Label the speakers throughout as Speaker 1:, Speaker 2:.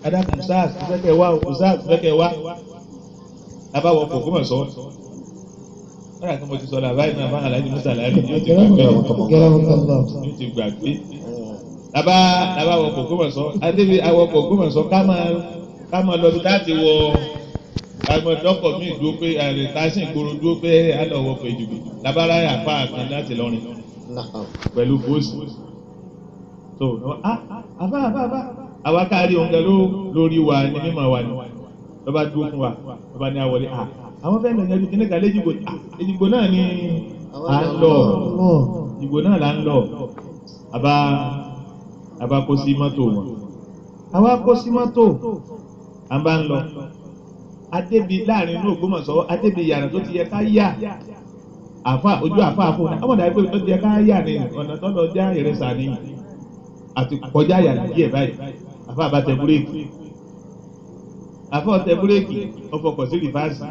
Speaker 1: Adákùn SARS fẹ́kẹ̀ wá o, SARS fẹ́kẹ̀ wá. Abáwọ̀ kò kó mọ̀ sọ. Wọ́n rà kí mo ti sọ làbáyé náà fún Alhaji Musa Lari yóò ti gbàgbé. Yóò ti gbàgbé. Làbá wọ kò kó mọ̀ sọ. Adébí awọ kò kó mọ̀ sọ ká máa lọ bí táàtì wọ àwọn dọ́kọ̀ míì dúró pé tásìn ìgboro dúró pé alọ́ wọ pé jùlọ. Làbára àfa kan láti lọrin pẹ̀lú bóòsì. So àfa àfa àfa àwa kárí oúnjẹ lórí wa ní mímọ̀ wa ni lọ́ba dúró fún wa lọ́ba ní àwọlé à àwọn fẹ́ẹ́ lọ́yẹ́ bí kíníkà léjìgbò Èjìgbò náà ni à ń lọ Èjìgbò náà là ń lọ àbá kó sí mọ́tò wọn àwa kó sí mọ́tò à ń bá ń lọ adébi láàrin inú Ògbómọ̀ṣọ́ adébi yàrá tó ti yẹ ká yà àfa ojú àfa àfọ àwọn ọ̀dà pé tó ti yẹ ká yà ni ọ̀nà tó lọ já ìrẹsà ni àti kọjá yàrá díẹ̀ báyìí àfa àbá tẹ búréèkì àfa ọtẹ búréèkì ọfọkọ̀ sí rìfáàsì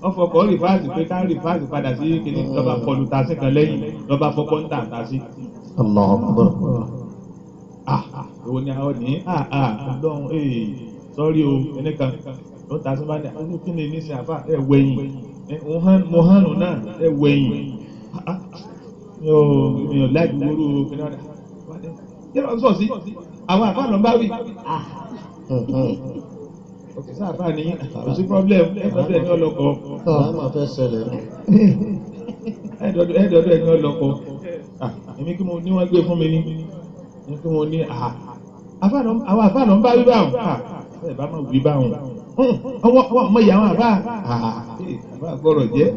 Speaker 1: ọfọkọ̀ rìfáàsì pé ká rìfáàsì padà sí kìnìún lọ́ba kọlu tasí kan lẹ́yìn lọ́ba fọkọ́ ń tà tasí.
Speaker 2: Allahu Akbar.
Speaker 1: Ah òun ni àwọn ní ah ah ọlọ́run ee sọ́rí o ẹnìkan ló ń tasí bá ní àwọn kí ni nísìnyí àfa ẹ wẹ̀yìn mo hánu náà ẹ wẹ̀yìn mi ò láì gbúrú kìnìún kí ló ń sọ sí àwọn àfa ló ń bá wí. Òkè sáà ní kò sí problem ẹ̀dọ́dọ̀ ẹ̀ní ọlọ́kọ̀.
Speaker 2: Bàbá fẹ́ ṣẹlẹ̀ nù.
Speaker 1: Ẹ̀dọ́dọ̀ ẹ̀ní ọlọ́kọ̀. Èmi kí mo ní wọ́n gbé fún mi ní. Èmi kí mo ní àwọn àfa ló ń bá wí báwọn. Ẹ bá máa wí báwọn. Ọmọ ọmọ ìyá àwọn àfa. Àfa gbọ́dọ̀ jẹ́.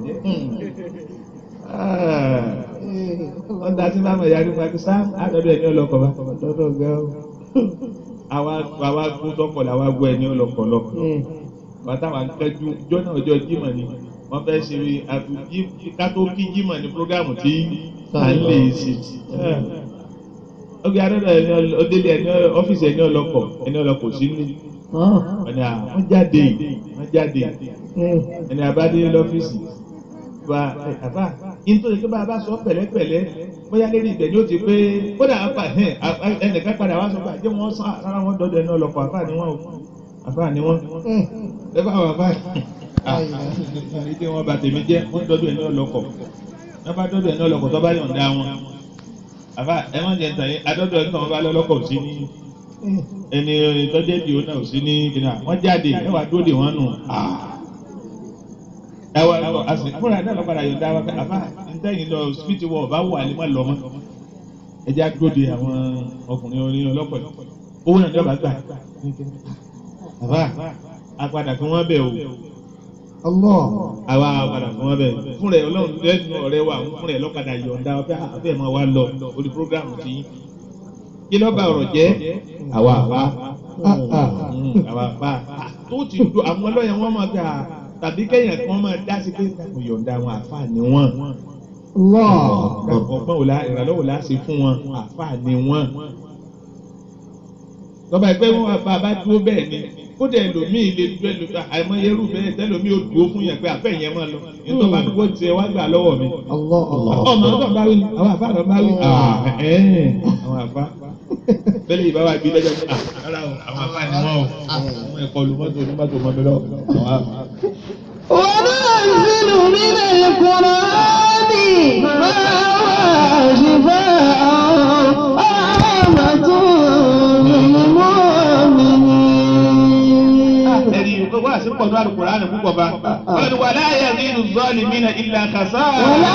Speaker 1: Wọ́n da sí máa mọ̀ ìyá nípa kí sáà àdọ́dọ̀ ẹ̀ní ọlọ́kọ̀ bá. Àwa kú sọ́kọ̀ làwa gbọ́ ẹni ọlọ́kọ̀ lọ. Bàtà wà ń kẹ́jú jọ́nà ọjọ́ Jímọ̀ ni wọ́n fẹ́ ṣe kátó kí Jímọ̀ ní prógámù tí à ń lè ṣe. Ọgbẹ́ adọ́dọ̀ ẹni ọdẹ́lẹ̀ ẹni ọ́fíìsì ẹni ọlọ́kọ̀ ẹni ọlọ́kọ̀ sí ní. Ọ̀nà wọ́n jáde wọ́n jáde ẹni àbádé lọ́fíìsì wa àbá nítorí pé bàbá sọ pẹ̀lẹ́pẹ̀lẹ́ bóyá lérí ibẹ̀ ni ó ti pé kódà àpà ẹnìkan padà wá sọ pé àjẹ́ wọn sọ ara wọn dọ́dọ̀ ẹni ọlọ́pàá àfà ni wọ́n o àfà ni wọ́n ẹ bá wọn àfà ìdí wọn bà tèmi jẹ́ wọ́n dọ́dọ̀ ẹni ọlọ́kọ̀ wọ́n bá dọ́dọ̀ ẹni ọlọ́kọ̀ tó bá yọ̀ǹda wọn àfà ẹ má jẹ ntàn yín adọ́dọ̀ ẹni tó bá lọ́lọ́kọ̀ sí ní ẹni tọ́jú ẹ̀dì òun náà sí ní kìnìún wọ́n jáde ẹ wà dúró dè wọ́n nù ẹwà àti fúnra náà lọ padà yọ̀ǹda wa pé àbá ntẹ́yìn lọ síbítì wọ ọba wà lè má lọ mọ́ ẹjẹ́ àgbòde àwọn ọkùnrin oní ọlọ́pàá owó náà ní ọba gbà àbá apadà fún wọn bẹ̀ o àwa padà fún wọn bẹ̀ fúnra ẹ̀ ọlọ́run lẹ́nu ọ̀rẹ́ wa àwọn fúnra ẹ̀ lọ́padà yọ̀ǹda wa pé àbẹ́ máa wá lọ orí prógráàmù ti yín kí ló bá ọ̀rọ̀ jẹ́ àwa àbá àwa àbá tó ti do àwọn ọlọ́yẹ̀ wọn máa gbà tàbí kẹ́yìn kan máa dá sí pé kò yọ̀ǹda àwọn àfáà ni wọ́n. Ọgbọ́n wò la ìrànlọ́wọ́ la ṣe fún wọn àfáà ni wọ́n. Lọ́ba ẹgbẹ́ wọn bá bá dúró bẹ́ẹ̀ ni kódà ẹlòmíì lè dúró ẹlòmíì àìmọye irú bẹ́ẹ̀ tẹ́lòmíì ò dúró fún yẹn pé àfẹ́ yẹn máa lọ nítorí bá dúró tiẹ̀ wá gbà lọ́wọ́ mi. Ọmọ ọdún bá wí ni àwọn àfáà lọ bá wí àwọn àfáà bẹ́lẹ̀ yìí bá wà bí lẹ́jọ́ rárá o àwọn àfáà ni wọ́n o àwọn ẹ̀kọ́ olùmọ́tò onímọ́tò mọ́mi lọ́wọ́ àwọn àfáà.
Speaker 3: وننزل من القرآن ما هو شفاء ورحمة للمؤمنين.
Speaker 1: Ẹ̀rí wá sí pọ̀jù Al-Qur'an púpọ̀ bá. Wọ́n ní wala yazidu zalimina illa khasara.
Speaker 3: ولا